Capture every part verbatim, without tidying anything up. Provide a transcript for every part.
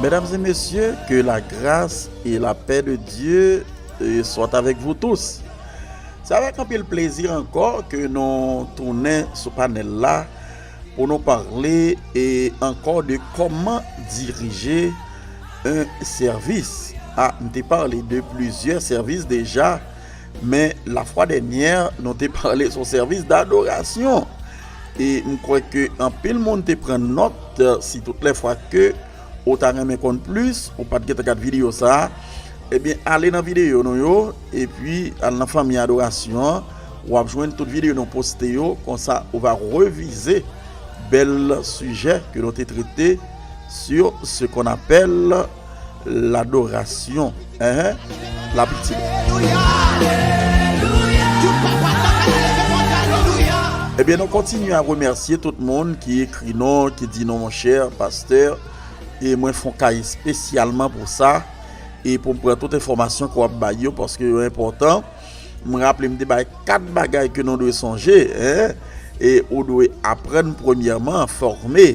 Mesdames et messieurs, que la grâce et la paix de Dieu euh, soient avec vous tous. Se avèk anpil plezi ankò ke nou tounen sou panèl la pou nou pale e ankò de kòman dirije un sèvis. A, m te pale de plizyè sèvis deja, men lafwa dènyè, nou te pale sou sèvis dadorasyon. E m kwè ke anpil moun te pran nòt, si tout lè fwa ke ou ta renmen konn plis, ou pa t gentan gad videyo sa a, ebyen, ale nan videyo nou yo, epi al nan fanmi adorasyon an, w ap jwenn tout videyo nou poste yo, konsa ou va revize bèl sijè ke nou te trete sur ce qu'on appelle l'adoration. Enhen, l ap itil. Ebyen, nou kontinye a remèsye tout moun ki ekri nou, ki di nou, monchè pastè, e mwen fè yon kay espesyalman pou sa, e pou m pran tout enfòmasyon ke w ap bay yo, paske yo enpòtan. M raple m te bay kat bagay ke nou dwe sonje, en, e ou dwe aprann, premyèman, fòme,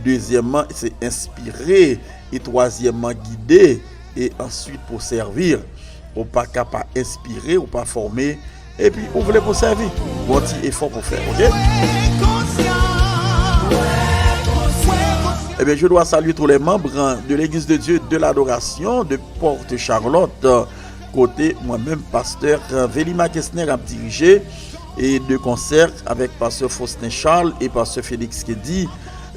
dezyèmman, se enspire, e twazyèmman, gide, e answit pou sèvi. Ou pa ka pa enspire, ou pa fòme, epi ou vle pou sèvi. Gon ti efò pou fè, oke? Eh bien, je dois saluer tous les membres de l'Église de Dieu de l'Adoration de Porte Charlotte, kote mwen menm, pastè Velima Kesner ap dirije, e de konsè avèk pastè Faustin Charles e pastè Félix Kedi.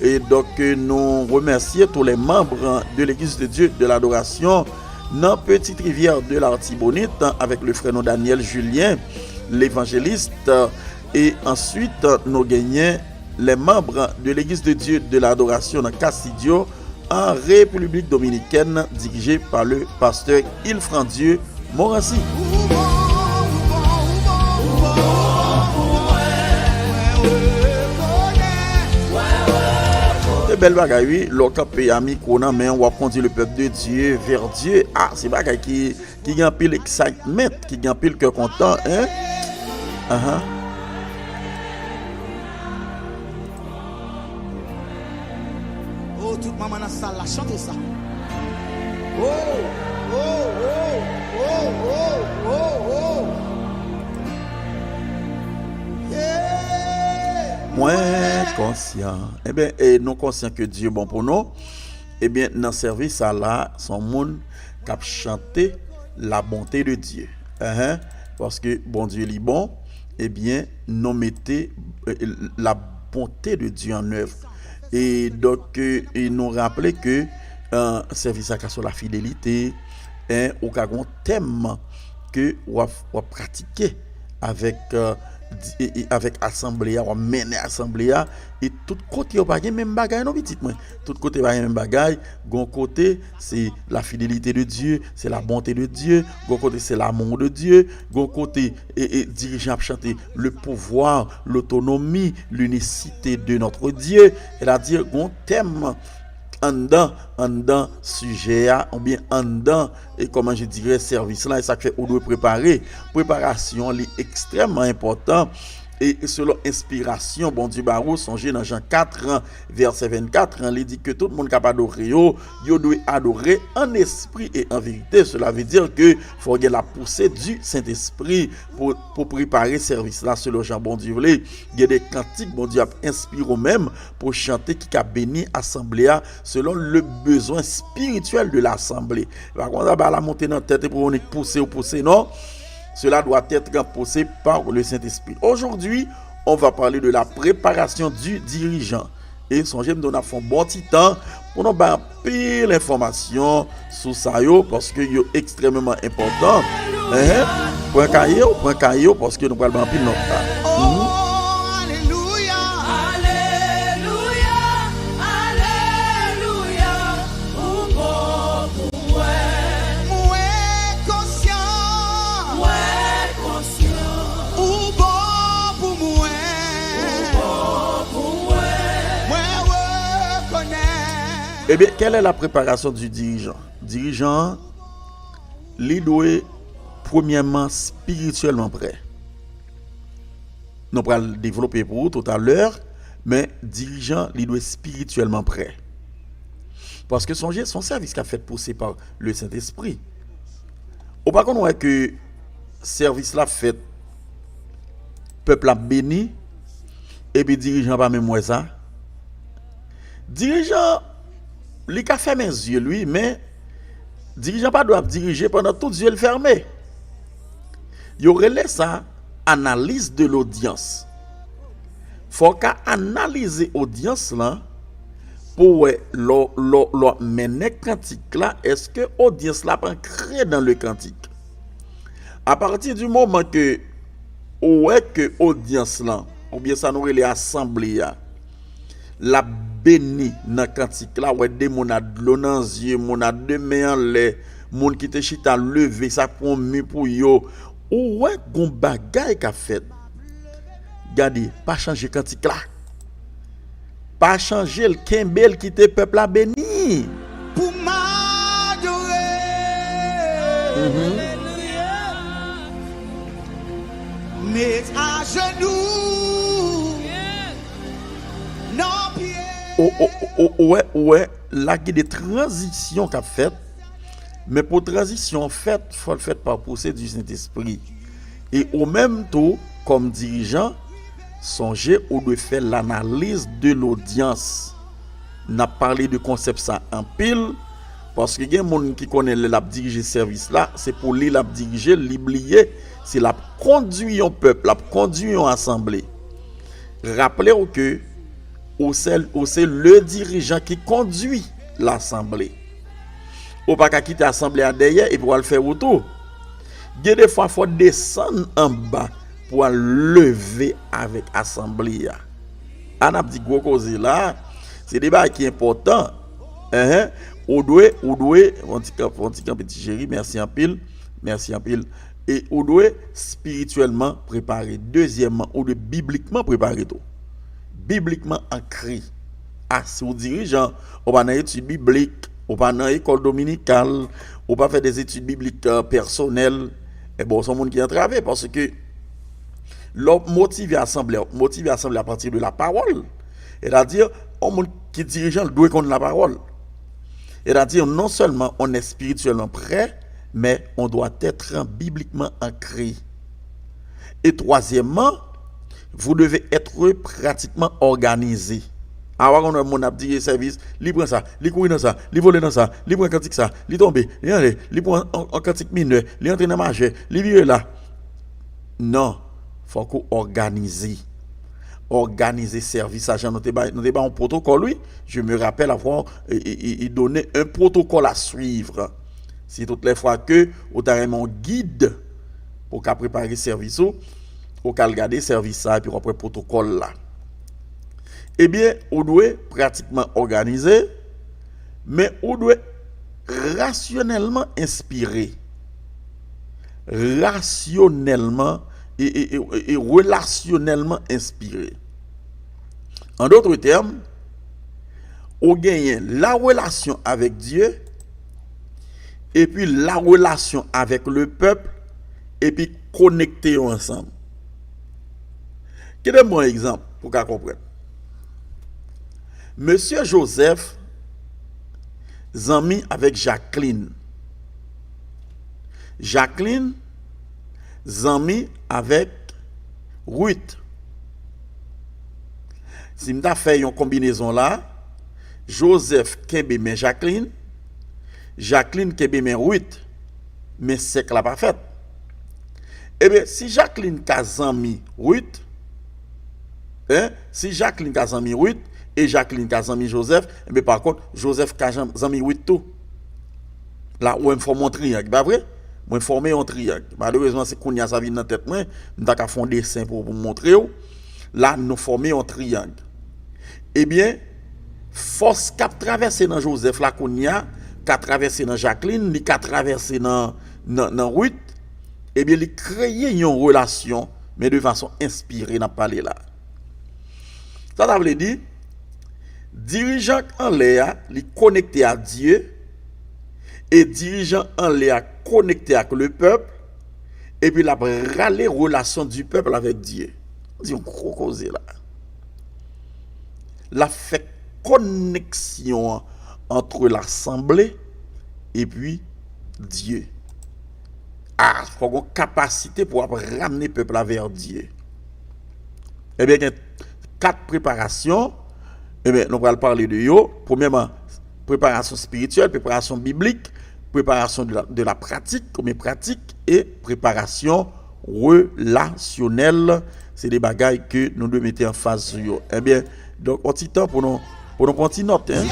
E donk, nou remèsye tous les membres de l'Église de Dieu de l'Adoration nan Petite Rivière de l'Artibonite, avèk le frè nou Daniel Julien, levanjelis. E answit, nou genyen les membres de l'Église de Dieu de l'Adoration nan Castillo, en République Dominicaine, dirigé par le pasteur Ilfrandieu Morancy. Se bèl bagay, wi. Lè w kanpe a mikwo nan men w, w ap kondui le peuple de Dieu vers Dieu. Ah, se bagay ki, ki gen anpil excitement, ki gen anpil kè kontan, en? Ahan. Oh, tout manman nan sal la, chante sa. Oh, oh, oh, oh, oh, oh, oh. Yeah. Mwen konsyan. Ebyen, e nou konsyan ke Dye bon pou nou. Ebyen, nan sèvis sa la, se yon moun k ap chante la bonté de Dieu. Enhen, paske Bondye li bon, ebyen, nou mete, eh, la bonté de Dieu en œuvre. E donk, eh, e nou raple ke, eh, sèvis la ka sou la fidelite, en, ou ka gen yon tèm ke w ap, w ap pratike avèk, eh, di- e- e avèk asanble a, w ap mennen asanble a, e tout kote yo pa gen menm bagay non, pitit mwen. Tout kote pa gen menm bagay. Gon kote, se la fidelite de Dye, se la bonte de Dye. Gon kote, se l'amour de Dieu. Gon kote, e, e, dirijan ap chante le pouvoir, l'autonomie, l'unicité de notre Dieu. Sètadi, gon tèm anndan, anndan sijè a, oubyen anndan, e kòman je dirais, sèvis la, e sa k fè ou dwe prepare. Preparasyon, li ekstrèmman enpòtan. E selon enspirasyon Bondye ba ou, sonje nan Jan kat, vèsè vennkat, li di ke tout moun k ap adore yo, yo dwe adore an espri e an verite. Sela vle di ke fò gen la poussée du Saint-Esprit pou, pou prepare sèvis la selon jan Bondye vle. Gen de kantik Bondye ap enspire w menm pou chante ki ka beni asanble a selon le besoin spirituel de l'assemblée. Pa konsa ba la monte nan tèt epi w nik pouse w pouse, non. Cela doit être poussé par le Saint-Esprit. Aujourd'hui, on va parler de la préparation du dirigeant. E sonje m di w n ap fè yon bon ti tan pou nou bay anpil enfòmasyon sou sa yo, paske yo ekstrèmeman enpòtan. Enhen. Pran kaye w, pran kaye w, paske nou pral bay anpil nòt la. Mhm. Mwen konsyan. Mwen konsyan. Ou bon pou mwen. Ou bon pou mwen. Mwen rekonèt. Ebyen, quelle est la préparation du dirigeant? Dirijan an, li dwe premyèman espirityèlman prè. Nou pral devlope pou ou toutalè, men dirijan, li dwe espirityèlman prè. Paske sonje, se yon sèvis k ap fèt pouse pa le Sentespri. Ou pa konn wè ke sèvis la ap fèt, pèp la ap beni, epi dirijan pa menm wè sa? Dirijan, li ka fèmen zye l, wi, men dirijan pa dwe ap dirije pandan tout zye l fèmen. Yo rele sa analyse de l'audience. Fò w ka analize odyans lan pou w wè lè w ap mennen kantik la, èske odyans la ap ankre dans le cantique. A pati di moman ke ou wè ke odyans lan, oubyen sa nou rele asanble a, l ap beni nan kantik la, wè de moun a dlo nan zye, moun a de men anlè, moun ki te chita leve, sa pran mi pou yo. Ou wè gon bagay k ap fèt. Gade, pa chanje kantik la. Pa chanje l, kenbe l, kite pèp la beni. Pou m adore. Met ajenou nan pye. Ou wè, ou wè, la gen de tranzisyon k ap fèt. Men pou tranzisyon an fèt, fò l fèt pa pwosedi Sentespri. E ou menm tou, kòm dirijan, sonje ou dwe fè l'analyse de l'audience. N ap pale de konsèp sa anpil, paske gen moun ki konnen lè l ap dirije sèvis la, se pou li l ap dirije l, li bliye se l ap kondui yon pèp, l ap kondui yon asanble. Raple w ke ou se, ou se le dirijan ki kondui lasanble. Ou pa ka kite asanble a dèyè epi w al fè wout ou. Gen de fwa fò w desann anba pou w al leve avèk asanble a. A n ap di gwo koze la, se de bagay ki enpòtan. Enhen, ou dwe, ou dwe, fè yon ti kanpe, fè yon ti kanpe ti cheri, mèsi anpil, mèsi anpil. E ou dwe espirityèlman prepare. Dezyèmman, ou dwe biblikman prepare tou. Biblikman ankre. A, si w dirijan, ou pa nan etid biblik, ou pa nan ekòl dominikal, ou pa fè de etid biblik, euh, pèsonèl, e bon, w se yon moun ki antrave, paske lè w motive asanble, w motive asanble apati de la pawòl. Sètadi, yon moun ki dirijan, l dwe konn la pawòl. Sètadi, non sèlman on est spirituellement prêt, mais on doit être bibliquement ancré. Et troisièmement, vous devez être pratiquement organisé. A, w a konn wè moun ap dirije sèvis, li pran sa, li kouri nan sa, li vole nan sa, li pran kantik sa, li tonbe, li anlè, li pran an, an kantik minè, li antre nan majè, li vire la. Non, fòk ou òganize. Òganize sèvis la, jan nou te bay, nou te bay yon pwotokòl, wi. Je me rappelle avoir, e, e, e, e, donné un protocole à suivre. Si tout lè fwa ke ou ta renmen yon gid pou w ka prepare sèvis ou, ou ka al gade sèvis sa, epi w ap wè pwotokòl la. Ebyen, ou dwe pratikman òganize, men ou dwe rasyonèlman enspire. Rasyonèlman e, e, e, e relasyonèlman enspire. En d'autres termes, ou genyen la relasyon avèk Dye, epi la relasyon avèk le pèp, epi konekte yo ansanm. Kite m pran yon egzanp pou w ka konprann. Mesye Joseph zanmi avèk Jacqueline. Jacqueline zanmi avèk Ruth. Si m ta fè yon konbinezon la, Joseph kenbe men Jacqueline, Jacqueline kenbe men Ruth, men sèk la pa fèt. Ebyen, si Jacqueline ka zanmi Ruth, en, si Jacqueline ka zanmi Ruth, e Jacqueline ka zanmi Joseph, ebyen, pa kont, Joseph ka jan-, zanmi Ruth tou. La, ou wè m fòme yon triyang, pa vre? Mwen fòme yon triyang. Malerezman, se kounye a sa vin nan tèt mwen, m ta ka fè yon desen pou, pou m montre w. La, nou fòme yon triyang. Ebyen, fòs k ap travèse nan Joseph la kounye a, ka travèse nan Jacqueline, li ka travèse nan, nan, nan Ruth, ebyen, li kreye yon relasyon, men de fason enspire, n ap pale la. Sa ta vle di, dirijan k anlè a, li konekte a Dye, e dirijan anlè a konekte ak lepèp, epi l ap rale relasyon di pèp avèk Dye. Di yon gwo koze la. L ap fè koneksyon an entre l'assemblée et puis Dieu. Ah, fò gen yon kapasite pou w ap ramne pèp la vè Dye. Ebyen, gen kat preparasyon. Ebyen, nou pral pale de yo. Premyèman, preparasyon espirityèl, preparasyon biblik, preparasyon de la, de la pratik, oubyen pratik, e preparasyon relasyonèl. Se de bagay ke nou dwe mete anfaz sou yo. Ebyen, donk, yon ti tan pou nou, pou nou pran ti nòt, en.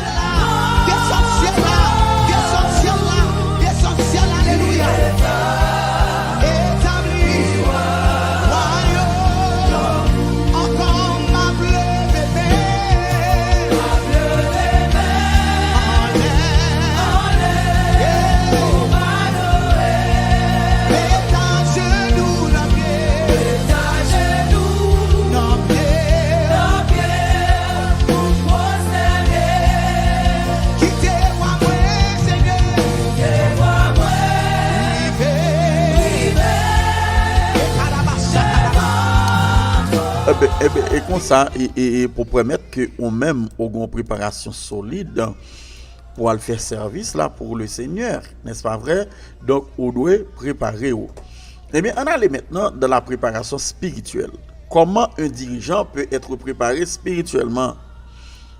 Desann syèl la, desann syèl la, desann syèl, alelouya. Etabli wayòm ankò, m ap leve men. Anlè, anlè, yeah. Met ajenou nan pye, met ajenou nan pye, nan pye. Kite wa mwen, Senyè. Kite wa mwen. Rive. Ebyen, ebyen, e konsa, e, e, e pou pèmèt ke ou menm ou gen yon preparasyon solid pou al fè sèvis la pou le Senyè, n'est-ce pas vrai? Donk, ou dwe prepare w. Ebyen, ann ale mentnan dans la préparation spirituelle. Comment un dirigeant peut être préparé spirituellement?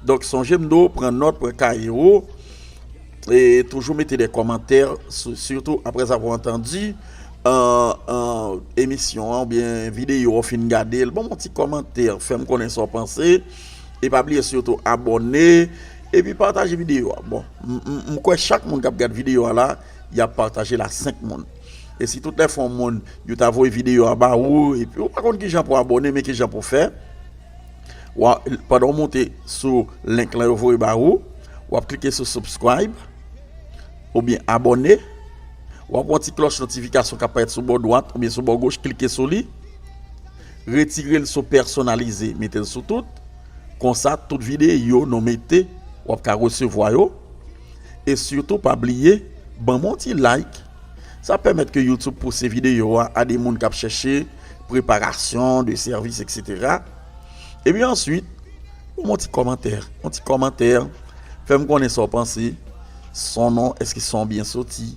Donk, sonje m di w, pran nòt, pran kaye w, e toujou mete de kòmantè, si-, surtout après avoir entendu, euh, euh, emisyon an oubyen videyo an, fin gade l. Ban m yon ti kòmantè, fè m konnen sa w panse. E pa bliye sitou abòne, epi pataje videyo a. Bon, m, m, m kwè chak moun k ap gad videyo a la, y ap pataje l a senk moun. E si tout lè fwa yon moun, yo ta voye videyo a ba ou, epi ou pa konn kijan pou abòne, men kijan pou fè, w a, pandan w monte sou link lan yo voye ba ou, w ap klike sou subscribe, oubyen abòne, w ap wè yon ti klòch notifikasyon k ap parèt sou bò dwat oubyen sou bò goch, klike sou li, retire l sou pèsonalize, mete l sou tout. Konsa, tout videyo nou mete, w ap ka resevwa yo. E sitou, pa bliye, ban m yon ti like. Sa pèmèt ke YouTube pouse videyo a a de moun k ap chèche preparasyon de sèvis, etsetera. Epi answit, ban m yon ti kòmantè, yon ti kòmantè, fè m konnen sa w panse. Son nou, èske son byen soti?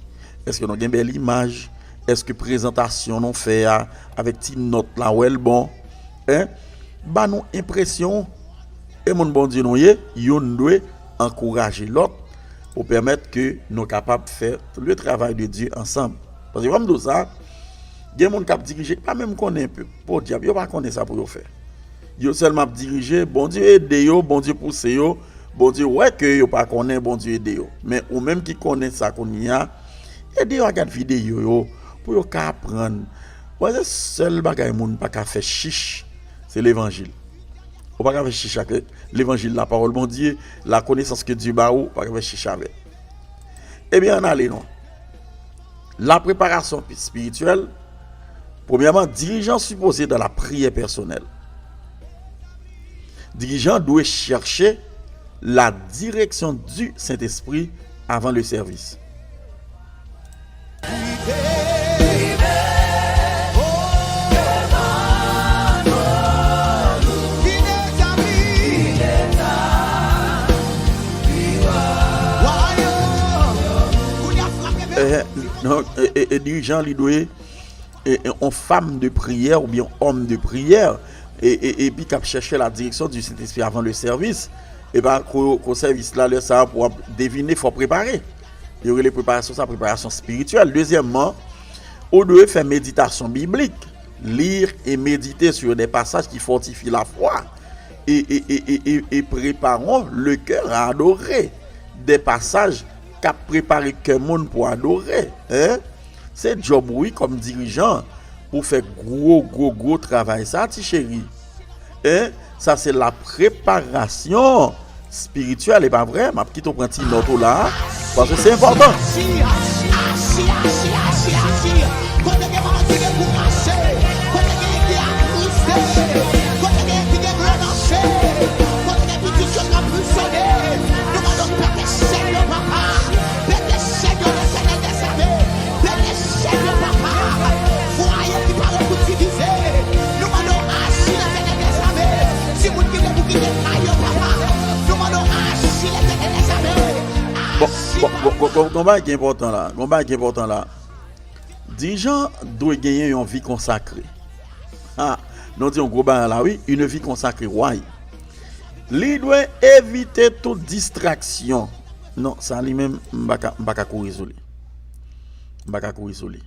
Èske nou gen bèl imaj? Èske prezantasyon nou fè a, avèk ti nòt la, w wè l bon? Hein? Ba nou enpresyon w. E moun Bondye nou ye, youn dwe ankouraje lòt pou pèmèt ke nou kapab fè le travail de Dieu ensemble. Paske fò m di w sa, gen moun k ap dirije, ki pa menm konnen, podyab, yo pa konnen sa pou yo fè. Yo sèlman ap dirije, Bondye ede yo, Bondye pouse yo, Bondye wè ke yo pa konnen, Bondye ede yo. Men ou menm ki konnen sa kounye a, ede yo a gad videyo yo, pou yo ka aprann. Wè, se sèl bagay moun pa ka fè chich, se levanjil. Ou pa ka fè chich ak levanjil, lapawòl Bondye, la connaissance que Dieu ba ou, ou pa ka fè chich avè l. Ebyen, ann ale non. La préparation spirituelle, premyèman, dirijan sipoze dans la prière personnelle. Dirijan dwe chèche la direction du Saint-Esprit avant le service. Eh, donk, e, e, e dirijan li dwe e, e, on femme de prière oubyen on homme de prière, e, e, epi k ap chèche la direction du Saint-Esprit avant le service, e pa ko, ko sèvis la, lè sa a, pou w ap devine, fò w prepare. Yo rele preparasyon sa preparasyon espirityèl. Dezyèmman, ou dwe fè meditasyon biblik, lire et méditer sur des passages qui fortifient la foi, et, et, et, et, et, et préparons le cœur à adorer. Des passages k ap prepare kè moun pou adore, hein? Se djòb ou wi, kòm dirijan, pou fè gwo, gwo, gwo travay sa, ti cheri. Hein? Sa se la preparasyon espirityèl, e pa vre? M ap kite w pran ti nòt ou la, paske se enpòtan. Kote gen moun ki dekouraje, kote gen ki atris, kote gen ki degradaje, kote gen pitit yo k ap prizone, nou mande w pete chèn yo, papa. Pete chèn yo, Letènèl dèzame. Pete chèn yo, papa. Fwaye ki pare pou divize, nou mande w aji, Letènèl dèzame. Timoun ki vle pou kite kay yo, papa, nou mande w aji, Letènèl dèzame. Gon, gon, gon bagay ki enpòtan la. Gon bagay ki enpòtan la. Dirijan dwe genyen yon vi konsakre. Ha, nou di yon gwo bagay la, wi. Une vie consacrée, why? Li dwe evite tout distraksyon. Non, sa li menm, m pa ka, m pa ka kouri sou li. M pa ka kouri sou li.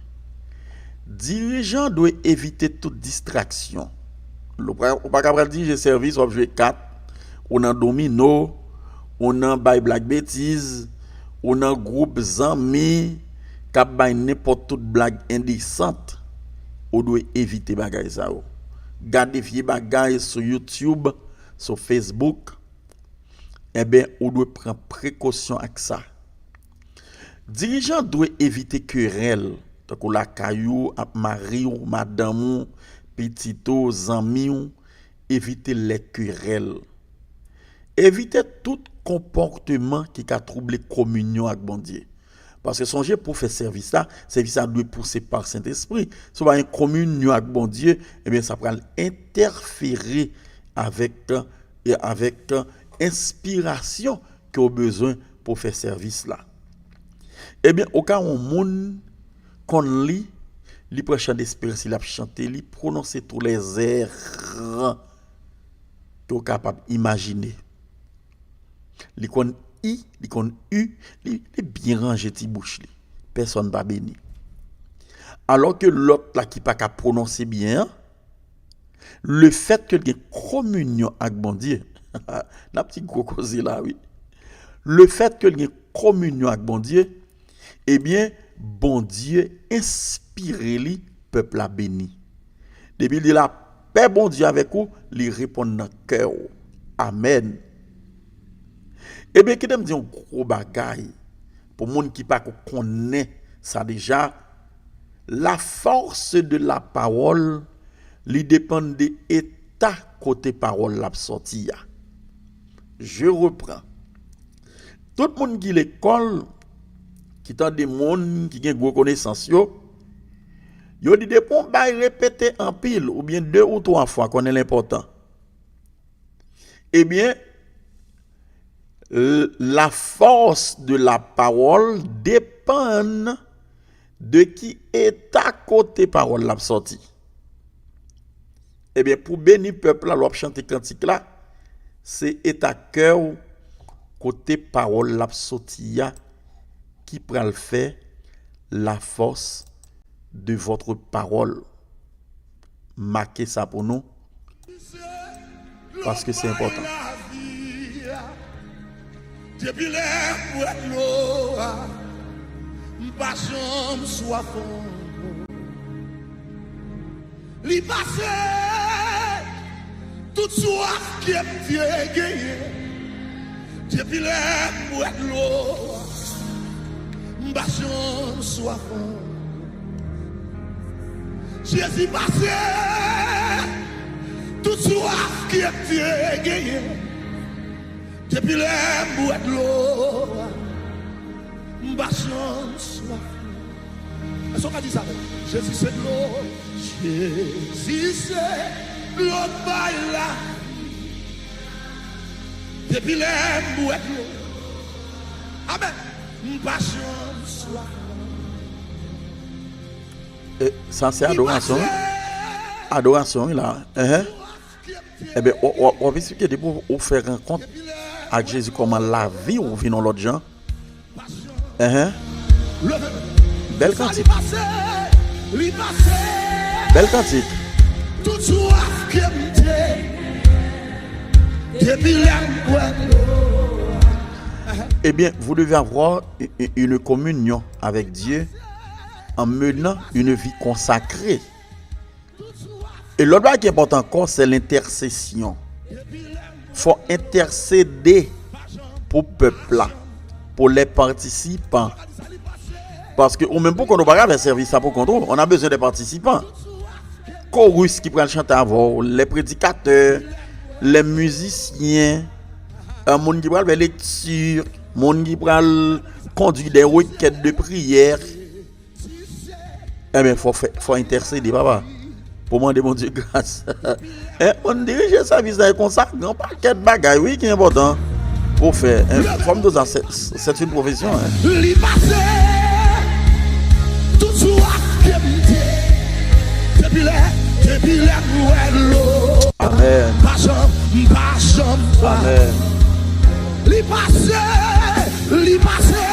Dirijan dwe evite tout distraksyon. Ou pa, ou pa ka pral dirije sèvis, w ap jwe kat, ou nan domino, ou nan bay blag betiz, ou nan gwoup zanmi k ap bay nenpòt tout blag endesant. Ou dwe evite bagay sa yo. Gade vye bagay sou YouTube, sou Facebook, enben, ou dwe pran prekosyon ak sa. Dirijan dwe evite kerèl, tankou lakay ou, ak mari w, madanm ou, pitit ou, zanmi w. Evite les querelles. Evite tout konpòteman ki ka twouble kominyon ak Bondye. Paske sonje, pou w fè sèvis la, sèvis la dwe pouse pa Sentespri. Si w pa gen kominyon ak Bondye, ebyen, sa pral entèfere avèk, avèk enspirasyon ke w bezwen pou w fè sèvis la. Ebyen, oka yon moun konn li, li pran chan desperans, li ap chante, li pwononse tou lèzè ke w kapab imajine. Li konn i, li konn u, li, li byen ranje ti bouch li. Pèsonn pa beni. Alò ke lòt la ki pa ka pwononse byen an, lefèt ke l gen kominyon ak Bondye, n ap di gwo koze la, wi. Lefèt ke l gen kominyon ak Bondye, ebyen, Bondye enspire li, pèp la beni. Depi l di lapè Bondye avèk ou, li reponn nan kè w. Amèn. Ebyen, kite m di yon gwo bagay pou moun ki pako konnen sa deja. La force de la parole, li depann de eta kote pawòl la ap sòti a. Je reprends. Tout moun ki lekòl, ki tande moun ki gen gwo konesans yo, yo di depi yon bay repete anpil oubyen de ou twa fwa konnen l enpòtan. Ebyen, l-, la force de la parole depann de ki eta kote pawòl la ap sòti. Ebyen, pou beni pèp la, lè w ap chante kantik la, se eta kè w, kote pawòl la ap sòti a, ki pral fè la force de votre parole. Make sa pou nou, paske se enpòtan. Depi lè m bwè dlo a, m pa janm swaf ankò. Li pase tout swaf ke m te genyen. Depi lè m bwè dlo a, m pa janm swaf ankò. Jezi pase tout swaf ke m te genyen. Depi lè m bwè dlo a, m pa janm swaf. Èske w ka di sa avè m? Jezi se dlo. Jezi se dlo k bay lavi. Depi lè m bwè dlo. Amèn. M pa janm swaf. E, sa se adorasyon, wi. Adorasyon, wi, la. Enhen. Ebyen, w, w, w ap eksplike depi w, w fè rankont ak Jezi, kòman lavi w vin yon lòt jan. Enhen. Bèl kantik. Bèl kantik. Tout swaf ke m te, depi lè m bwè dlo a. Eh bien, vous devez avoir u-, u-, une communion avec Dieu en menant une vie consacrée. E lòt bagay ki enpòtan ankò, se lentèsesyon. Fò entèsede pou pèp la, pour les participants. Paske ou menm pou kont ou pa ka fè sèvis sa pou kont ou. On a besoin des participants. Koris ki pral chante avè w, les prédicateurs, les musiciens, euh, moun ki pral fè lekti, moun ki pral kondui des requêtes de prière. Enben, fò fè, fò entèsede, papa, pou mande Bondye gras. En, pou n dirije sèvis la, e konsa, gen yon pakèt bagay, wi, ki enpòtan. pou w fè. Fò m di w sa, c'est une profession, hein. Li pase tout sou ak ke m te. Depi lè, depi lè m wè dlo. Amen. Pa janm, pa janm. Amen. Li pase, li pase.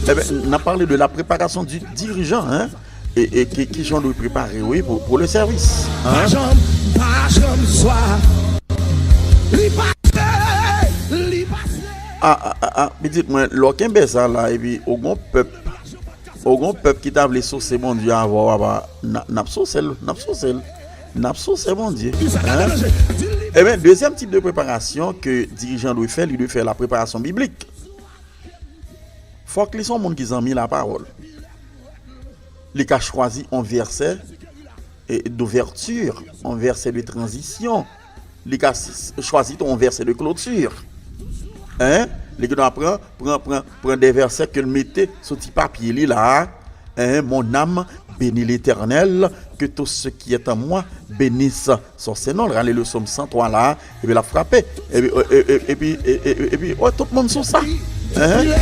Eben, n ap pale de la préparation du dirigeant, hein. E, e ki, ki jan w dwe prepare, wi, pou, pou le service, hein. Pa janm, pa janm swa. Li pase, li pase. A, a, a, a, pitit mwen, lè w kenbe sa la, epi ou gon pèp, ou gon pèp ki ta vle souse Bondye avè w, apa, n a, n ap souse l, n ap souse l. N ap souse Bondye, hein. Eben, dezyèm tip de preparasyon ke dirijan dwe fè, li dwe fè la preparasyon biblik. Fòk li se yon moun ki zanmi lapawòl. Li ka chwazi yon vèsè, e, d'ouverture, yon vèsè de tranzisyon. Li ka s-, s-, chwazi tou yon vèsè de clôture. Hein? Li gen dwa pran, pran, pran, pran de vèsè ke l mete sou ti papye li la a. Hein? Mon âme bénit l'Éternel, que tout ce qui est en moi bénisse son saint nom. L rale le sòm san twa la, epi l ap frape. Epi, e, e, e, epi, e, e, e, epi, oh, tout moun sou sa. Hein?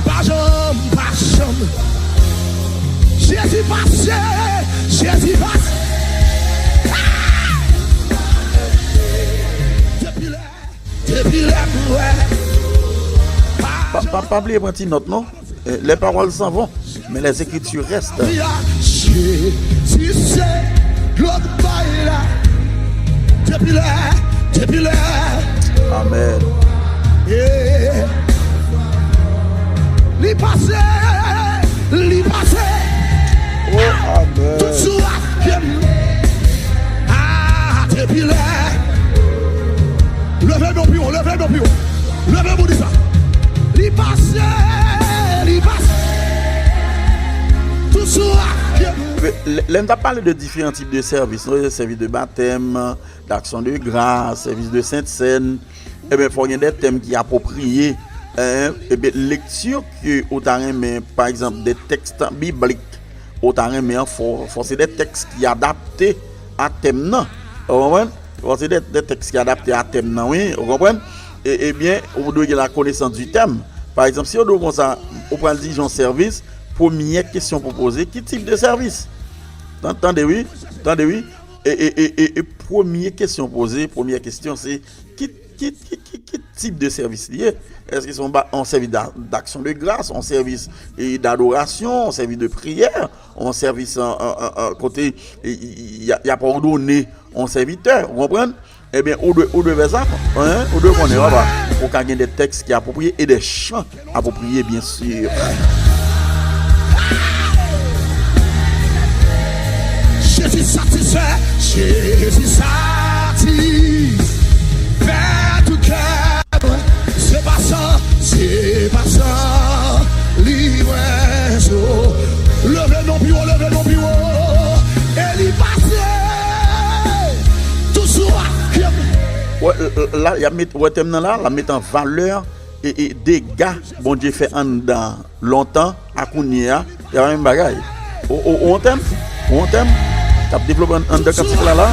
Pa janm, pa janm. Jezi pase, Jezi pase. Depi lè, depi lè m wè. Pa, pa, pa bliye pran ti nòt, non. Eh, les paroles s'en vont, mais les écritures restent. Jezi se dlo k bay la. Depi lè, depi lè. Amen. Yeah. Li pase, li pase. Oh, amen. Tout sou ak pye m. Ah, depi lè. Leve non pi wo, leve non pi wo. Leve pou di sa. Li pase, li pase. Tout sou ak pye m. Lè, lè n t ap pale de diferan tip de sèvis, nou, sèvis de batèm, d'action de grâce, sèvis de Sainte Seine, ebyen, fò gen de tèm ki apwopriye, hein, ebyen, lekti ke ou ta renmen, pa egzanp, de tèks biblik, ou ta renmen an, fò, fò se de tèks ki adapte a tèm nan. Ou konprann? Fò se de, de tèks ki adapte a tèm nan, wi, ou konprann? E, ebyen, ou dwe gen la connaissance du thème. Pa egzanp, si yo di w konsa, ou pral dirije yon sèvis, premye kesyon pou poze, ki tip de sèvis? Tan-, tande, wi, tande, wi. E, e, e, e, e premye kesyon poze, premye kesyon se, ki, ki, ki, ki, ki tip de sèvis li ye? Èske se yon ba-, yon sèvis d'a-, d'action de grâce, yon sèvis, e, d'adorasyon, yon sèvis de priyè, yon sèvis, an, an, an, an, kote, e, y, y, y a, y ap òdone yon sèvitè, ou konprann? Ebyen, ou dwe, ou dwe fè sa, hein? Ou dwe konnen, papa. Ou ka gen de tèks ki apwopriye e de chan apwopriye, byen si. Jezi satisfè, Jezi satisfè tout kè mwen. Se pa sa, se pa sa li wè zo. Leve non pi wo, leve non pi wo. E li pase tou sou ak pye m. Wè, l-, l-, la, y ap met, wè tèm nan la, l ap met an valè e, e dega Bondye fè anndan lontan a kounye a, y a pa menm bagay. Ou, ou, ou yon tèm? Ou yon tèm? K ap devlope ann-, anndan kantik la, la?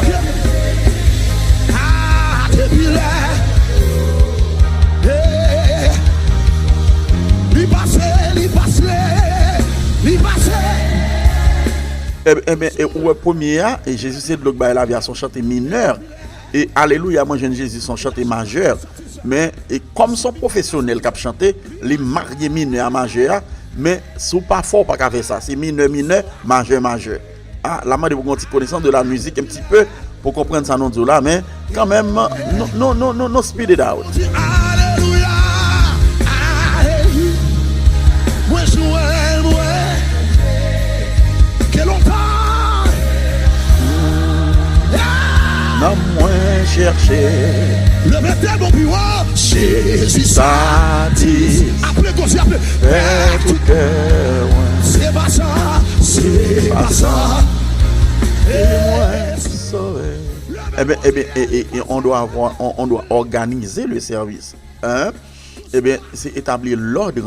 Ah, depi lè, eh, li pase, li pase, li pase. Ebyen, ebyen, e ou wè premye a, e Jezi se dlo k bay lavi a, se yon chante minè. E Alelouya, mwen jwenn Jezi, se yon chante majè. Men, e kòm se yon pwofesyonèl k ap chante, li marye minè a majè a. Men, si w pa fò, w pa ka fè sa. Se minè, minè, majè, majè. A, l ap mande pou gen yon ti konesans de la mizik, un petit peu, pou konprann sa nou di w la. Men, kanmenm, nou, nou, nou, nou, nou speed it out. Alelouya, alelouya. Mwen jwenn mwen ke lontan. Nanm mwen chèche. Leve tèt mwen pi wo. Jezi satis. Aple koze, aple. Fè tout kè mwen. Se pa sa, se pa sa. E mwen sove. Ebyen, ebyen, e, e, e, on doit avoir, on, on doit organiser le service. Hein? Ebyen, se etabli lòd,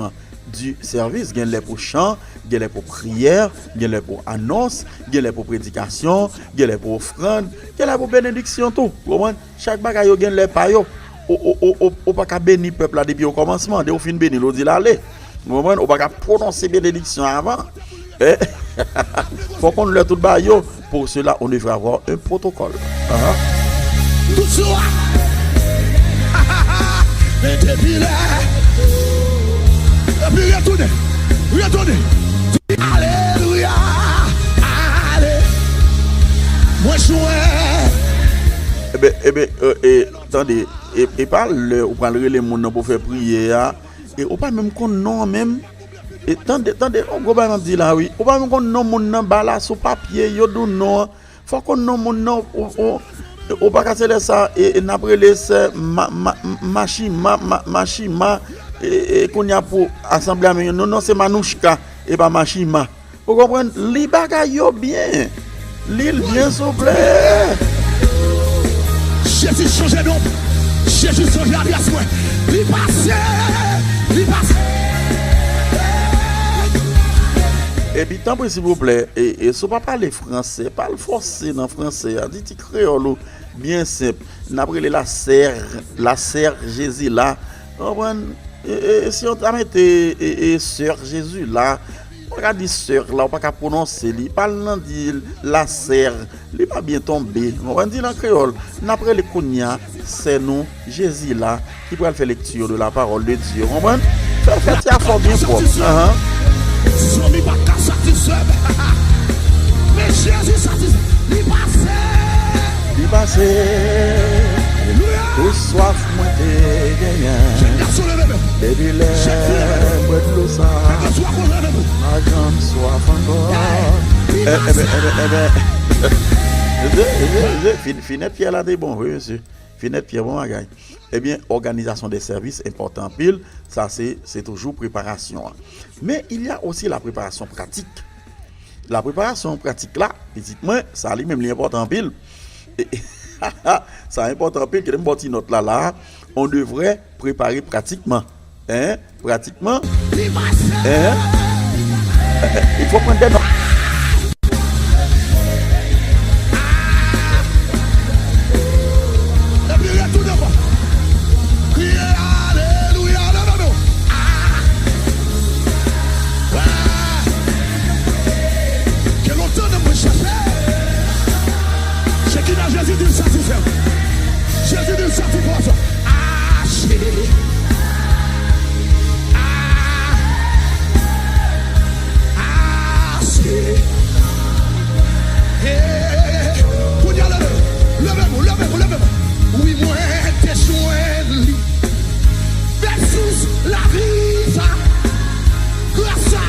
du service. Gen lè pou chan, gen lè pou priyè, gen lè pou anons, gen lè pou predikasyon, gen lè pou ofrann, gen lè pou benediksyon tou. Ou konprann? Chak bagay yo gen lè pa yo. Ou, ou, ou, ou, ou pa ka beni pèp la depi okòmansman. De ou fin beni l, ou di l ale. Ou konprann? Ou pa ka pwononse benediksyon avan. Eh? Fò w konn lè tout bagay yo. Pour cela, on devrait avoir un protocole. Ahan. Tout sou a. Men depi lè. Epi retounen. Retounen. Alelouya. Ale. Mwen jwenn. Eben, eben, e, e, tande, e, e pa lè ou pral rele moun nan pou fè priyè a, e ou pa menm konn non an menm. E tande, tande, yon gwo bagay m ap di la, wi. Ou pa menm konn non moun nan, ba la sou papye, yo di w non an. Fò w konn non moun nan, ou, ou, ou pa ka se lè sa, e, e n ap rele sè ma, ma, Machima, ma, Machima, e, e kounye a pou asanble a, men non, non, se Manouchka, e pa Machima. Ou konprann? Li bagay yo byen. Li l byen souple. Jezi chanje non. Jezi chanje adrès mwen. Li pase. Li pase. Epi, tanpri, silvouplè, e, e, si w pa pale fransè, pa al fòse nan fransè a. Di ti kreyòl ou byen senp. N ap rele la sè, la sè Jezi la. Ou konprann? E, e, e si yo ta mete, e, e, sè Jezi la, ou pa ka di sè la, ou pa ka pwononse li. Pa al nan di la sè, li pa byen tonbe. Ou konprann? Di l an kreyòl. N ap rele kounye a sè nou, Jezi la, ki pral fè lekti de la parole de Dieu. Ou konprann? Fè, fè ti afè w byen pwòp. Ahan. Zanmi pa ka satisfè m. Men Jezi satisfè. Li pase. Li pase. Alelouya. Tout swaf mwen te genyen. Jèn gason, leve men. Depi lè m bwè dlo sa, m pa janm swaf ankò. Li pase. Eben, eben, eben. Fin, finèt pyè la te bon, wi, mesye. Finèt pyè, bon bagay. Ebyen, organisation des services enpòtan anpil. Sa se, se toujou preparasyon an. Men, il y a aussi la préparation pratique. La preparasyon pratik la, pitit mwen, sa li menm li enpòtan anpil. E, e, sa enpòtan anpil, kite m ba w ti nòt la, la. On devrait préparer pratiquement. Hein? Pratiquement. Hein? Il faut prendre des notes. Epi retounen ankò. Kriye alelouya, leve nou. Ah! Wè! Gen lontan nan mwen chèche. Chekina, Jezi di l satisfè. Jezi di l satisfè. Ache. Ah! Ache. Hey! Kounye a leve. Leve nou, leve nou, leve nou. Wi, mwen te jwenn li. Bèl sous lavi sa. Gras sa.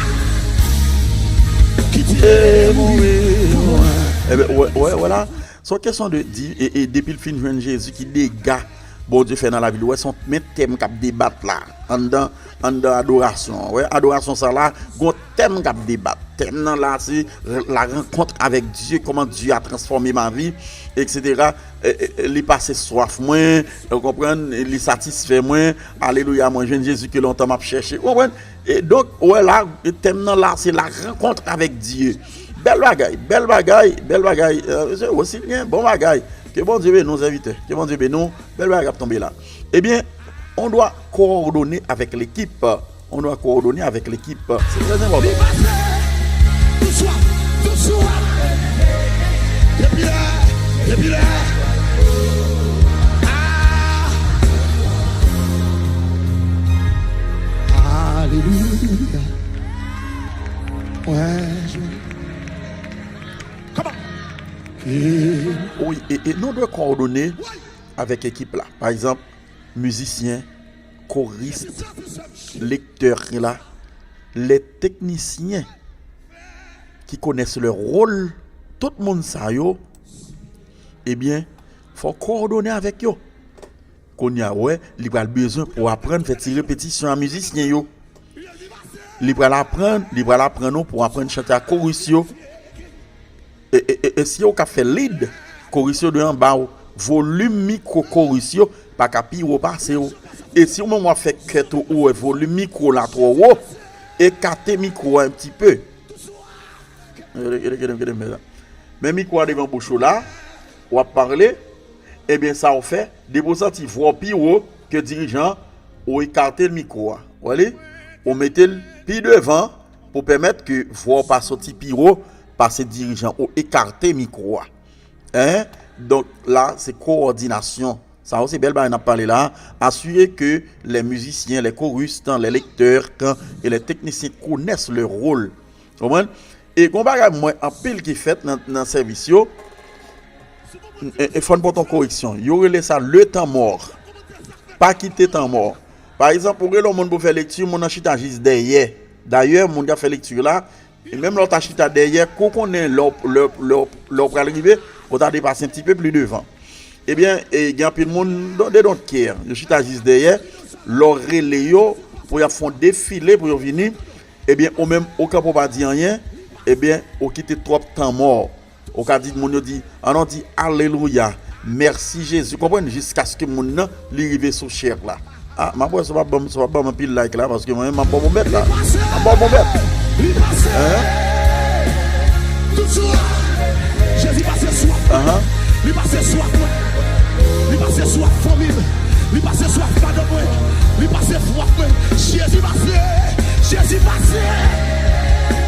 Ki te mouri pou mwen. Eben, wè, wè, wè la. Se yon kesyon de di, e, e depi l fin jwenn Jezi, ki dega Bondye fè nan lavi l. Ou wè, se yon men tèm k ap debat la. Anndan, anndan adorasyon an. Wè, adorasyon sa la, gon tèm k ap debat. Tèm nan la, se la rencontre avec Dieu, comment Dieu a transformé ma vie, et cetera. E, e, e, li pase swaf mwen, ou konprann, li satisfè mwen. Alelouya, mwen jwenn Jezi ke lontan m ap chèche. Ou konprann? E donk, ou wè la, tèm nan la, se la rencontre avec Dieu. Bèl bagay, bèl bagay, bèl bagay. Euh, se Rosilien, bon bagay. Ke Bondye beni w, sèvitè. Ke Bondye beni w. Bèl bagay k ap tonbe la. Ebyen, on doit coordonner avec l'équipe. On doit coordonner avec l'équipe. C'est très important. Li pase, tout swa, tout swa. Depi lè, depi lè. Ah! Alelouya. Mwen jwenn. Come on. Wi, e, e nou dwe kowòdone avèk ekip la. Pa egzanp, mizisyen, koris, lektè la, les techniciens qui connaissent leur rôle, tout moun sa yo, ebyen, fò w kowòdone avèk yo. Kounye a, w wè, li pral bezwen pou w aprann fè ti repetisyon a mizisyen yo. Li pral aprann, li pral aprann ou pou w aprann chante ak koris yo. E, e, e, e si w k ap fè lead, koris yo dwe anba w. Volim mikwo koris yo pa ka pi wo pase w. E si w menm w ap fè kèt ou, ou wè volim mikwo la twò wo, ekate mikwo a un petit peu. Gade, gade, gade, gade, men la. Men mikwo a devan bouch ou la, w ap pale, ebyen sa w fè, depi w santi vwa w pi wo ke dirijan, ou ekate mikwo a. Ou wè li? Ou mete l pi devan pou pèmèt ke vwa w pa soti pi wo pase dirijan, ou ekate mikwo a. Hein? Donk la, se kowòdinasyon. Sa yo se bèl bagay n ap pale la. Assurer que les musiciens, les choristes, les lecteurs et les techniciens connaissent leur rôle. Konprann? E gon bagay m wè anpil ki fèt nan, nan sèvis yo. E, e fò n pote yon koreksyon. Yo rele sa le temps mort. Pa kite tan mò. Pa egzanp, ou rele yon moun pou fè lekti, moun nan chita jis dèyè. Dayè, moun k ap fè lekti la, e menm lè w ta chita dèyè, kou konnen lè w, lè, w- lè, w- lè w pral rive, ou ta depase un petit peu plus devant. Ebyen, e, gen anpil moun, don- they don't care. Yo chita jis dèyè, lè w rele yo pou y ap fè yon defile pou yo vini, ebyen, ou menm, ou kanpe w pa di anyen, ebyen, ou kite twòp tan mò. Ou ka di moun yo di, ann nou di, alelouya, mèsi Jezi. Konprann? Jiskaske moun nan, li rive sou chèk la. Ah, m ap wè si w ap ban m, si w ap ban m anpil like la, paske mwen, m ap ba w bonbèt la. M ap ba w bonbèt. Hein? Tout sou. Jezi pase swaf mwen. Li pase swaf mwen. Li pase swaf fanmi m. Li pase swaf madanm mwen. Li pase swaf mwen. Jezi pase. Jezi pase.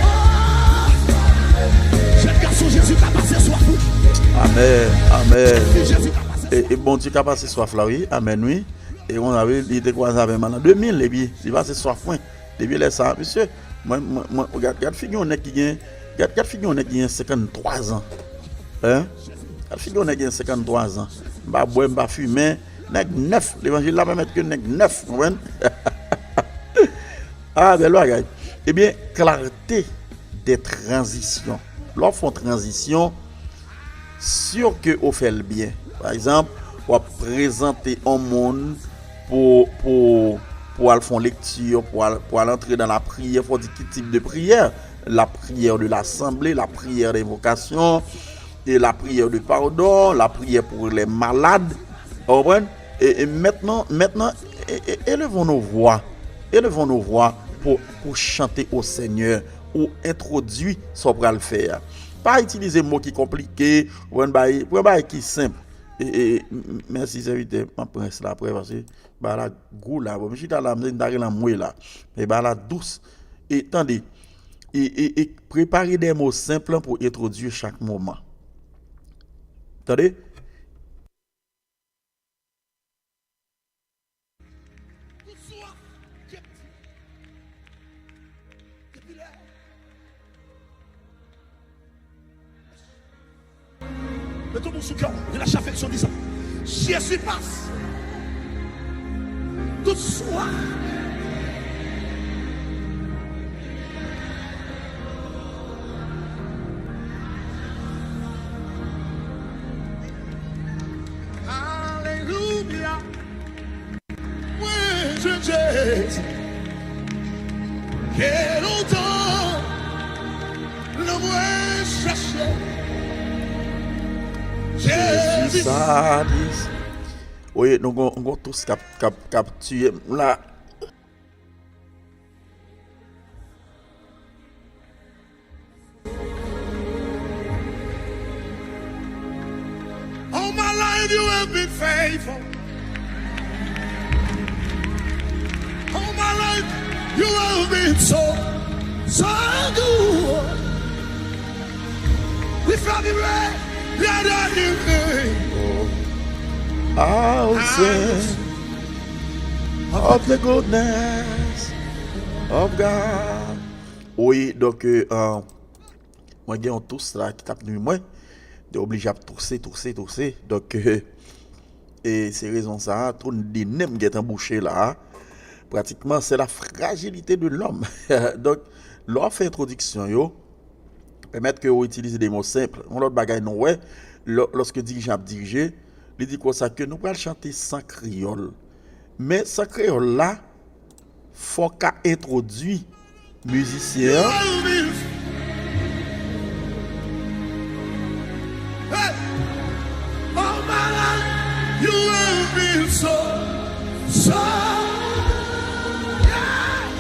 Oh! Jèn gason, Jezi ka pase swaf ou. Amèn. Amèn. Jezi ka pase swaf. E, e Bondye ka pase swaf la, wi. Amèn, wi. E konsa, wi, li te kwaze avè m an lan de mil, epi li pase swaf mwen. Depi lè sa, mesye, mwen, mwen, mwen, gad, gad figi yon nèg ki gen, gad, gad figi yon nèg ki gen senkanntwa zan. Hein? Gad figi yon nèg ki gen senkanntwa zan. M pa bwè, m pa fimen. Nèg nèf. Levanjil la pèmèt ke nèg nèf, konprann? Ah, bèl bagay. Ebyen, clarté de transition. Lè w ap fè yon tranzisyon, si ke ou fè l byen. Pa egzanp, w ap prezante yon moun pou, pou, pou al fè yon lekti, pou al, pou al antre nan lapriyè, fò w di ki tip de priyè. La prière de l'assemblée, la prière d'invocation, et la prière de pardon, la prière pour les malades. Ou konprann? E, e maintenant, maintenant, e, e, élevons nos voix. Élevons nos voix pour, pour chanter au Seigneur ou entwodui sa w pral fè a. Pa itilize mo ki konplike, pran bagay, pran bagay ki senp. E, e, m- m- mèsi sèvitè, m ap pran s la apre paske bagay la gou la. Bon, m chita la, m ta rele anmwe la. Men bagay la dous. E tande, e, e, e prepare de mo senp pou entwodui chak moman. Tande? Mete yon men sou kè w, relache afeksyon, di sa. Jezi pase. Tout swa. Alelouya. Mwen jwenn Jezi. Ke lontan nan mwen chache. Jezi sa dis. Oye, nou gon, gon tous k ap, k ap, k ap tiye m la. All my life you have been faithful. All my life you have been so, so good. We fly the red, red, red, red. I'll sing of the goodness of God. Wi, donk, euh, mwen gen yon tous la ki t ap nwi mwen. Te oblije ap touse, touse, touse. Donk, euh, e se rezon sa a, tou de nen m gentan bouche la a. Pratikman, c'est la fragilité de l'homme. Donk, lè w ap fè entwodiksyon yo, pèmèt ke w itilize de mo senp. Yon lòt bagay nou wè, lò- lòske dirijan ap dirije, li di konsa ke nou pral chante san kreyòl. Men san kreyòl la, fò w ka entwodui mizisyen an. Hey! All my life, you have been so, so, yeah.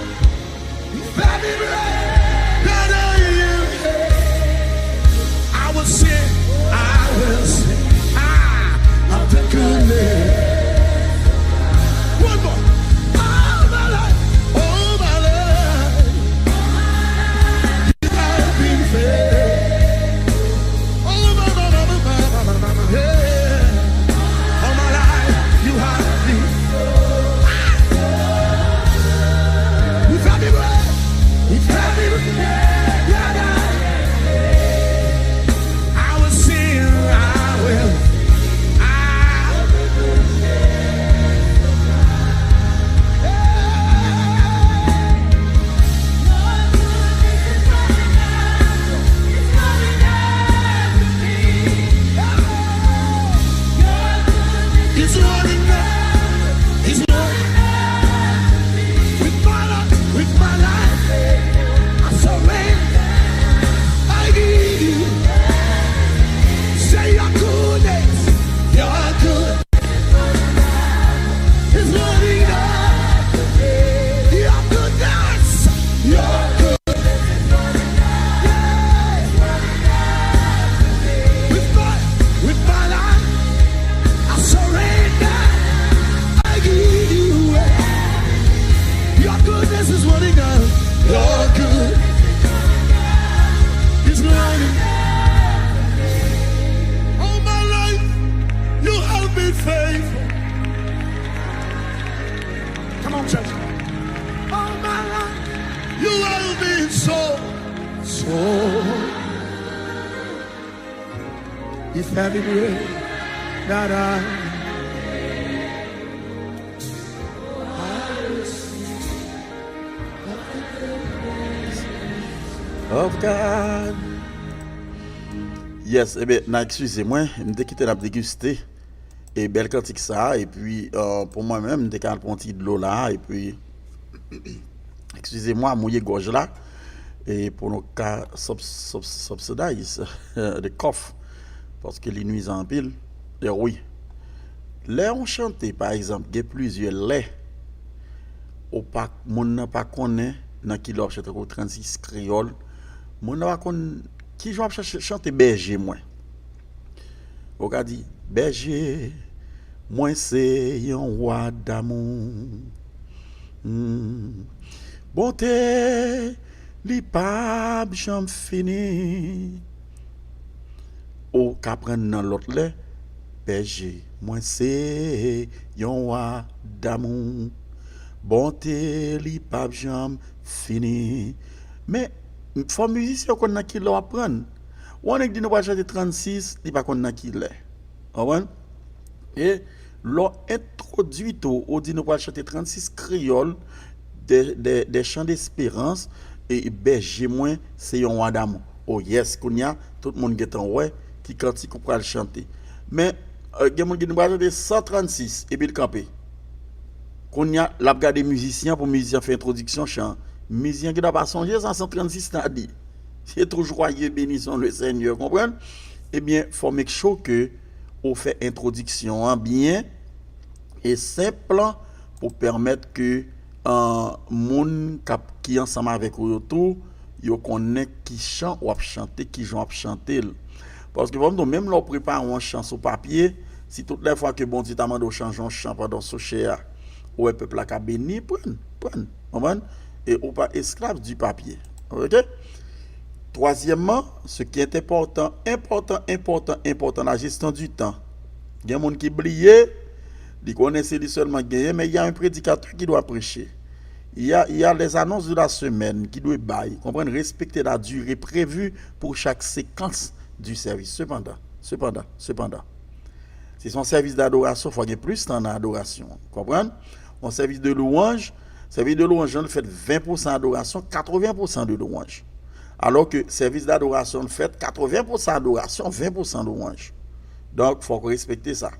Oh, if heaven were not I, of God. Yes, ebe, n a eskize mwen, m te kite n ap degiste e bèl kantik sa a, epi, euh, pou mwen menm, m te ka al pran yon ti dlo la a, epi, excusez-moi, mouye gòj la, e pou nou ka sub-, sub-, subsidize the cough, paske li nwizan anpil. E wi. Lè yon chante, pa egzanp, gen plizyè lè, ou pa, moun nan pa konnen nan ki lè w ap chante, tankou trannsis kreyòl, moun nan pa konn ki jan w ap chache, chante bèje mwen. Ou ka di, bèje mwen se yon wa damou. Hmm. Bonte li p ap janm fini. Ou ka pran nan lòt lè, bèje mwen se yon wa damou. Bonte li p ap janm fini. Men, fò mizisyen yo konn nan ki lè w ap pran. Ou annik di nou pral chante trannsis, li pa konn nan ki lè. Konprann? E lè w entwodui tou, ou di nou pral chante trannsis kreyòl, de, de, de chan desperans, e bèje mwen se yon wa damou. Oh yes, kounye a, tout moun gentan wè ki kantik ou pral chante. Men, euh, gen moun ki di nou pral chante san trannsis, epi l kanpe. Kounye a, l ap gade mizisyen an pou mizisyen an fè entwodiksyon chan an. Mizisyen an gentan pa sonje sa san trannsis la di. Se toujours croyez bénissons le Seigneur, konprann? Ebyen, fò make sure ke ou fè entwodiksyon an byen e senp pou pèmèt ke, euh, moun k ap, ki ansanm avèk ou yo tou, yo konnen ki chan w ap chante, ki jan w ap chante l. Paske fò m di w, menm lè w prepare yon chan sou papye, si tout lè fwa ke Bondye ta mande w chanje yon chan pandan w sou chè a, ou wè pèp la ka beni, pran, pran, konprann? E ou pa esclave du papier. Ok? Twazyèmman, ce qui est important, important, important, important, la gestion du temps. Gen moun ki bliye, li konnen se li sèlman ki genyen, men il y a un prédicateur qui doit prêcher. Il y a, il y a les annonces de la semaine ki dwe bay. Konprann, respekte la durée prévue pour chaque séquence du service. Sepandan, sepandan, sepandan, si se yon sèvis dadorasyon, fò gen plis tan nan adorasyon an. Konprann? Yon sèvis de lwanj, sèvis de lwanj lan fèt ven pousan adorasyon, katreven pousan de lwanj. Alò ke sèvis dadorasyon fèt katreven pousan adorasyon, ven pousan lwanj. Donk, fòk ou respekte sa.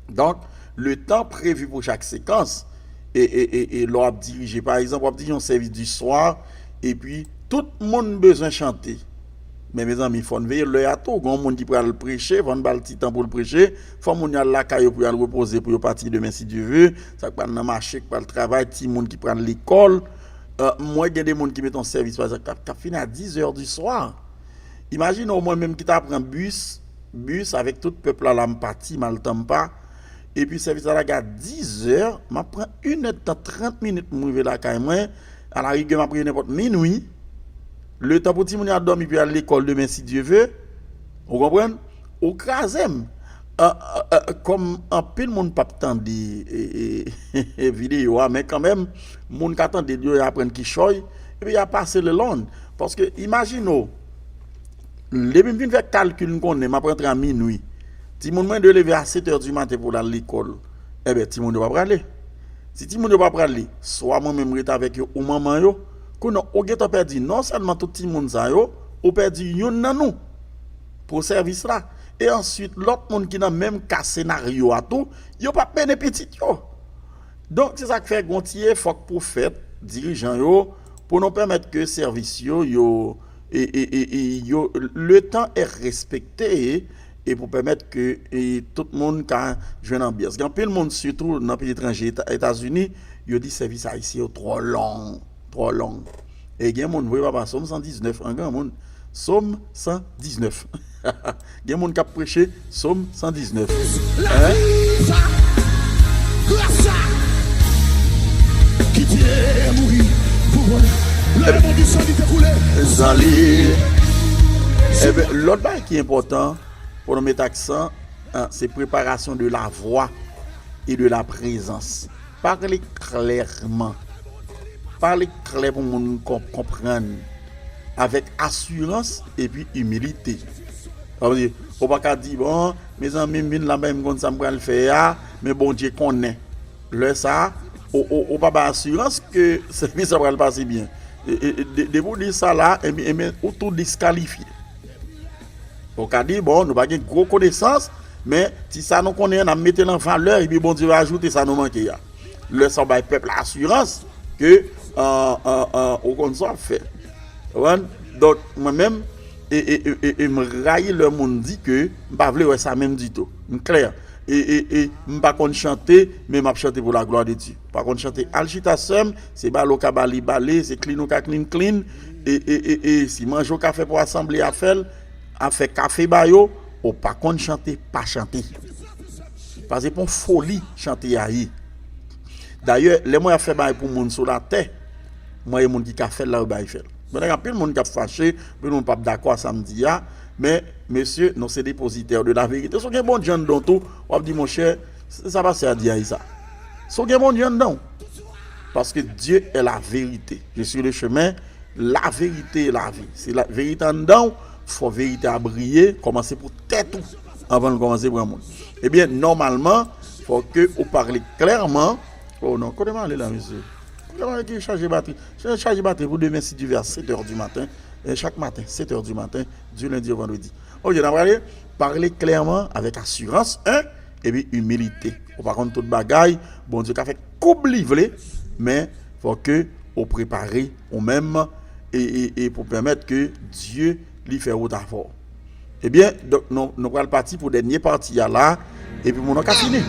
Donk, le tan previ pou chak sekans, e, e, e, e lè w ap dirije, pa egzanp, w ap dirije yon sèvis di swa, epi tout moun bezwen chante. Men, mezanmi, fò n veye lè a tou. Gen yon moun ki pral preche, fò n ba l ti tan pou l preche. Fò moun yo al lakay yo pou yo al repoze, pou yo pati demen, si Dye ve. Sa k pral nan mache, k pral travay, timoun ki pral lekòl. Euh, m wè gen de moun ki mete yon sèvis, pa egzanp, k ap, k ap fini a dis heures du soir. Imajine w, mwen menm ki ta pran bis, bis avèk tout pèp la, la m pati, m al Tampa. Epi sèvis la lage a dis heures, m ap pran inèdtan, trant minit pou m rive lakay mwen. Alarigè, m ap rive nenpòt minui. Letan pou timoun yo al dòmi pou yo al lekòl demen, si Dye ve. Ou konprann? Ou kraze m. Ah, ah, ah, kòm anpil moun p ap tande, e, e, videyo a, men kanmenm, moun ka tande l yo, y aprann kichòy, epi y a pase le long. Paske, imajine w, depi m fin fè kalkil, m konnen m ap rantre a minui. Timoun mwen dwe leve a sèt è di maten pou l al lekòl. Enben, timoun yo pa prale. Si timoun yo pa prale, swa mwen menm rete avèk yo ou manman yo, kounye a ou gentan pèdi non sèlman tout timoun sa yo, ou pèdi youn nan nou pou sèvis la. E answit, lòt moun ki nan menm ka senaryo a tou, yo p ap mennen pitit yo. Donk, se sa k fè gon ti efò k pou fèt, dirijan yo, pou nou pèmèt ke sèvis yo, yo, e, e, e, e, yo, le temps est respecté, e pou pèmèt ke, e, tout moun ka jwenn anbyans. Gen anpil moun, sitou nan peyi etranje, Eta-, Etazini, yo di sèvis ayisyen yo twò long, twò long. E gen moun vre, papa, Sòm san diznèf, an granmoun. Sòm san diznèf. Gen moun k ap preche Sòm san diznèf. Hein? Ki te mouri pou mwen. Le monde du sang qui te coulé. Zan li. Eben, lòt bagay ki enpòtan pou nou met aksan, ah, se préparation de la voix et de la présence. Pale klèman. Pale klè pou moun konp-, konprann. avèk asirans epi imilite. Sa vle di, ou pa ka di, bon, mezanmi, m vin la, men m konn sa m pral fè a, men Bondye konnen. Lè sa a, ou, ou, ou pa bay asirans ke sèvis la pral pase byen. E, e, e, de- depi w di sa la, ebyen, ebyen, ou tou diskalifye. Ou ka di, bon, nou pa gen gwo konesans, men ti sa nou konnen an, n ap mete l an valè, epi Bondye va ajoute sa nou manke a. Lè sa w bay pèp la asirans ke, an, an, an, ou konn sa w ap fè. Ou konprann? Donk, mwen menm, e, e, e, e, e m rayi lè moun di ke m pa vle wè sa menm ditou. M klè. E, e, e m pa konn chante, men m ap chante pou la gloire de Dieu. Pa konn chante, al chita sè m, se bale w ka bale, bale, se clean ou ka clean, clean. E, e, e, e si manje w ka fè pou asanble a, fè l, a fè kafe ba yo, ou pa konn chante, pa chante. Paske pon foli chante a ye. Dayè, lè mwen ap fè bagay pou moun sou latè, mwen e moun ki ka fè l la, yo bay fè l. Mwen gen anpil moun k ap fache, anpil moun p ap dakò a sa m di a, men, mesye, nou se depozitè de la verite. Si w gen Bondye anndan w tou, w ap di, monchè, se sa pastè a di a, e sa. Si w gen Bondye anndan w. Paske Dieu est la vérité. Je suis le chemin, la vérité et la vie. Se la verite anndan w, fò verite a briye, kòmanse pou tèt ou, anvan l kòmanse pran moun. Ebyen, nòmalman, fò ke ou pale klèman. Oh non, kote m ale la, mesye? Kote m ale ki chaje batri? Chaje batri pou demen, si Dieu veut, à sept heures du matin. E chak maten, sept heures du matin, du lundi au vendredi. Ok, n ap pale, pale klèman, avèk asirans, en, epi imilite. Ou pa konn tout bagay, Bondye ka fè koub li vle, men fò ke ou prepare ou menm e, e, e pou pèmèt ke Dye li fè wout avè w. Ebyen, donk, nou, nou pral pati pou dènye pati a la, epi moun nan ka fini.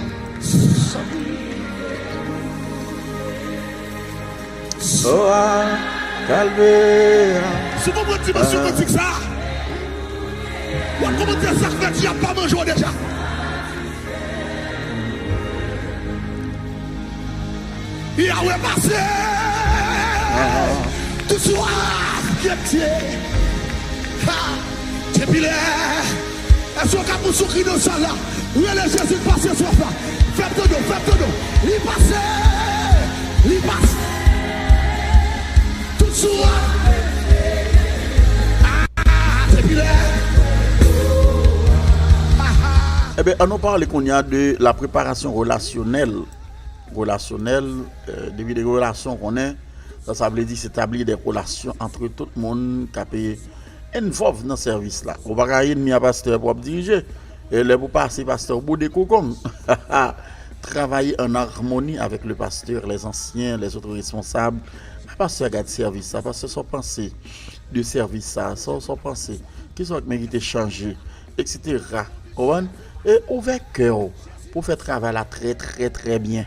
Oh, ah, kalbè. Si w konprann dimansyon kantik sa, w ap konprann sa k fè dyab pa manje w deja. Yahweh pase. Tout swaf ki ap tye. Ha. Depi lè. Èske w ka pouse yon kri nan sal la? Rele Jezi pase swaf la. Fè m tande w, fè m tande w. Li pase. Li pase. Tout swaf. Ah, depi lè. Ah, ah. Ebyen, ann nou pale kounye a de la preparasyon relasyonèl. Relasyonèl, euh, depi de relasyon konnen, sa, sa vle di se tabli de relasyon antre tout moun k ap, eh, envolve nan sèvis la. Ou pa ka enmi a pastè pou w ap dirije. E lè pou pase pastè w boude kou kong. Travailler en harmonie avec le pasteur, les anciens, les autres responsables. Pastè, gad sèvis sa. Pastè, sa w panse de sèvis sa? Sa, sa w panse? Kisa w merite chanje? Etsetera. Konprann? E ouvè kè w pou fè travay la trè, trè, trè byen,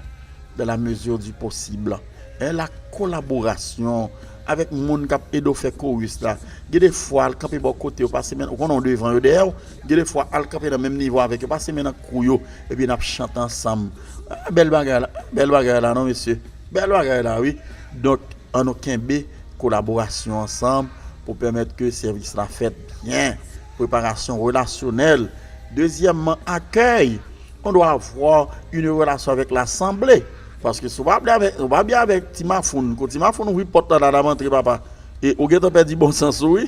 dans la mesure du possible. En, la kolaborasyon avèk moun k ap ede w fè koris la. Gen de fwa, al kanpe bò kote yo, pase men, ou konnen w devan yo, dèyè w. Gen de fwa, al kanpe nan menm nivo avèk yo, pase men nan kou yo, epi n ap chante ansanm. Ah, bèl bagay la, bèl bagay la, non, mesye. Bèl bagay la, wi. Donk, ann nou kenbe kolaborasyon ansanm pou pèmèt ke sèvis la fèt byen. Preparasyon relasyonèl. Dezyèmman, akèy. On doit avoir une relation avec l'assemblée. Paske si w pa byen avèk, ou pa byen avèk ti mafoun, kou ti mafoun ouvri pòt la, la, l ap antre, papa. E ou gentan pèdi bon sans ou, wi.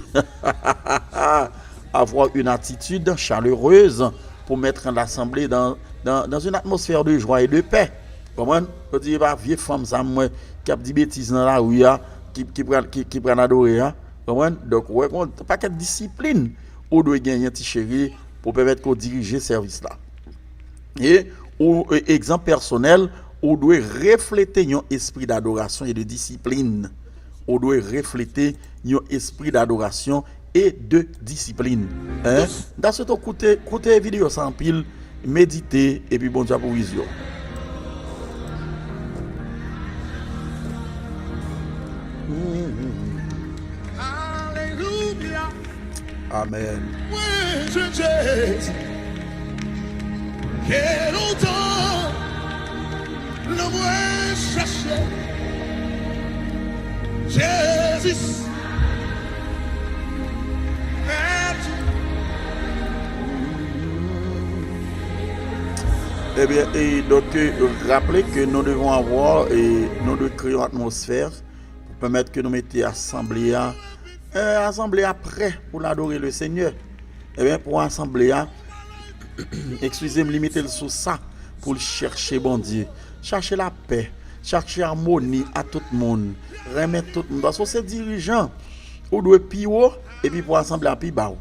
Avoir une attitude chaleureuse pour mettre l'assemblée dans, dans, dans une atmosphère de joie et de paix. Konprann? Yo di, e pa vye fanm sa m wè k ap di betiz nan lari a, ki, ki pral, ki, ki pral adore a. Konprann? Donk, ou wè, gon pakèt disiplin ou dwe genyen, ti cheri, pou pèmèt ke w dirije sèvis la. E, ou, e, egzanp pèsonèl, ou dwe reflete yon espri dadorasyon e de disiplin. Ou dwe reflete yon espri dadorasyon e de disiplin. En? M ta swete w koute, koute videyo sa anpil, medite, epi Bondye ap ouvri zye w. Alelouya. Amèn. Mwen jwenn Jezi. Ke lontan nan mwen chache. Jezi. Ebyen, e donk, e, raple ke nou devon avwa, e nou dwe kreye yon atmosfè pou pèmèt ke nou mete asanble a Eh, asanble a prè pou l adore le Senyè. Ebyen, pou asanble a, eskize m, li mete l sou sa pou l chèche Bondye. Chache lapè, chache amoni a tout moun, renmen tout moun. Paske w se dirijan, ou dwe pi wo, epi pou asanble a pi ba w.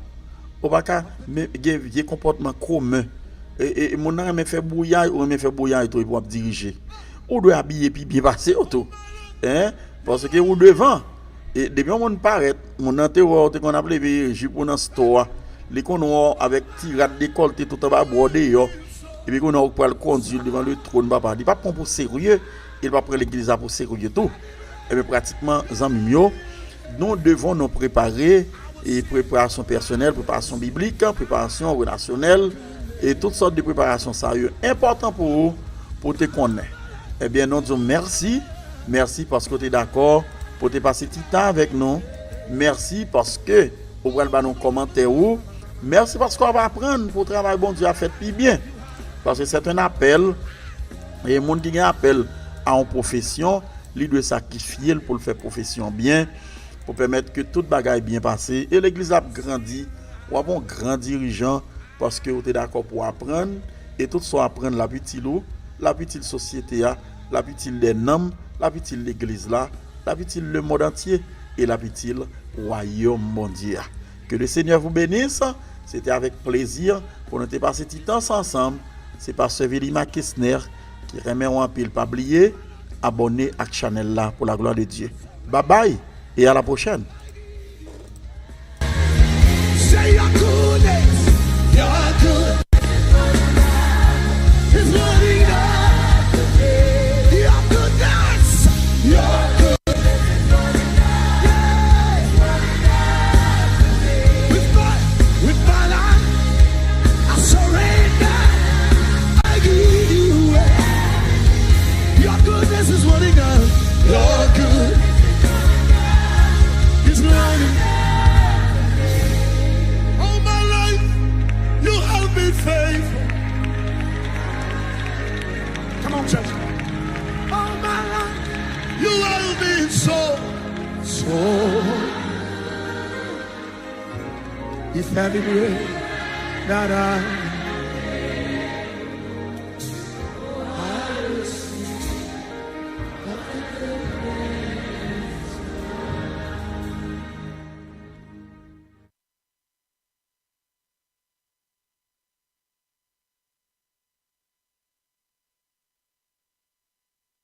Ou pa ka men, gen vye konpòtman komen. E, e, moun nan renmen fè bouyay, ou renmen fè bouyay tou, epi w ap dirije. Ou dwe abiye pi byen pase yo tou. Hein? Paske ou devan. E depi yon moun parèt, moun nan te wè w te konn ap leve jip ou nan store a. Li konn wè w avèk ti rad dekòlte tout anba bra w deyò. Epi kounye a ou pral kondui l devan le tròn papa. Li p ap pran w pou serye, e li p ap pran legliz la pou serye tou. Ebyen, pratikman, zanmi m yo, nous devons nous préparer, e preparasyon pèsonèl, preparasyon biblik, preparasyon relasyonèl, e tout sòt de preparasyon sa yo enpòtan pou ou, pou w te konnen. Ebyen, nou di w mèsi, mèsi paske w te dakò pou w te pase ti tan avèk nou, mèsi paske ou pral ba nou kòmantè ou, mèsi paske w ap aprann pou travay Bondye a fèt pi byen, paske c'est un appel, e moun ki gen apèl a yon pwofesyon, li dwe sakrifye l pou l fè pwofesyon byen, pou pèmèt ke tout bagay byen pase, e legliz la ap grandi, w ap yon gran dirijan, paske w te dakò pou w aprann, e tout sa w aprann l ap itil ou, l ap itil sosyete a, l ap itil dè nanm, l ap itil legliz la, l ap itil lemonn antye, e l ap itil wayòm Bondye a. Que le Seigneur vous bénisse. Se te avèk plezi pou nou te pase ti tan sa ansanm. Se pastè Velima Kesner ki renmen w anpil. Pa bliye abòne ak chanèl la pour la gloire de Dieu. Bye bye et à la prochaine. Say your goodness, your goodness is running after me. Your goodness, your goodness is running after me. With my, with my life, I surrender. I give you away. Your goodness is running out. Your good is running. All my life, you have been faithful. Come on, church. All my life, you have been so, so. If heaven were not I,